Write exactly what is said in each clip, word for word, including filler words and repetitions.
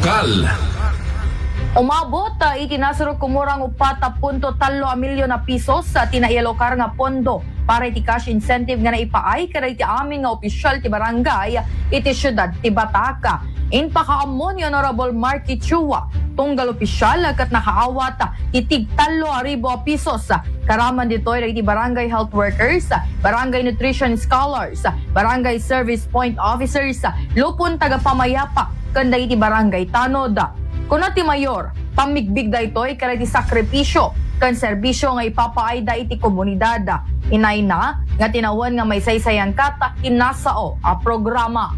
Kal. Umabot, ah, iti nasirok kumurang upat a punto tallo a milyon a pisos, ah, ti nailokar nga pondo para iti cash incentive nga naipaay kadagiti amin nga opisyal ti barangay iti siudad ti Batac. Impakaammo ni Honorable Marky Chua, tunggal opisyal ket nakaawat ti tig tallo a ribu a pisos. Karaman ditoy dagiti barangay health workers, barangay nutrition scholars, barangay service point officers, lupon tagapamayapa, ken dagiti barangay tanod. Kuna ti mayor, pammigbig daytoy kadagiti sakripisyo ken serbisyo nga ipapaayda iti komunidad. Inayna nga tinawen nga maisaysayan kata ti nasao a programa.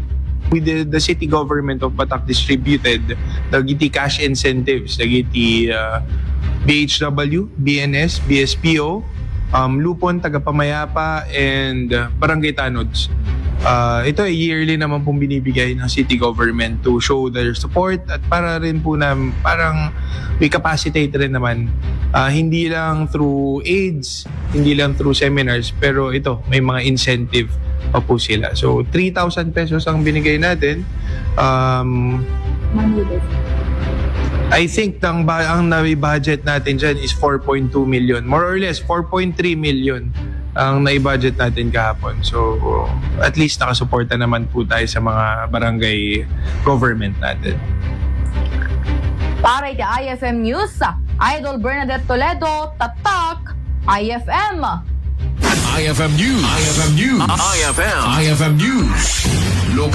We did, the city government of Batac distributed dagiti cash incentives dagiti, uh, B H W, B N S, B S P O, um, lupon, tagapamayapa, and, uh, barangay tanods. Uh, ito ay yearly naman pong binibigay ng city government to show their support at para rin po na parang we capacitate rin naman, uh, hindi lang through aids, hindi lang through seminars, pero ito, may mga incentive pa po sila. So, three thousand pesos ang binigay natin. Um, I think ang, ba, ang nai-budget natin dyan is four point two million. More or less, four point three million ang nai-budget natin kahapon. So, at least nakasuporta naman po tayo sa mga barangay government natin. Para iti I F M News, Idol Bernadette Toledo, Tatak, I F M. I F M News. I F M News. I F M. I F M News. Local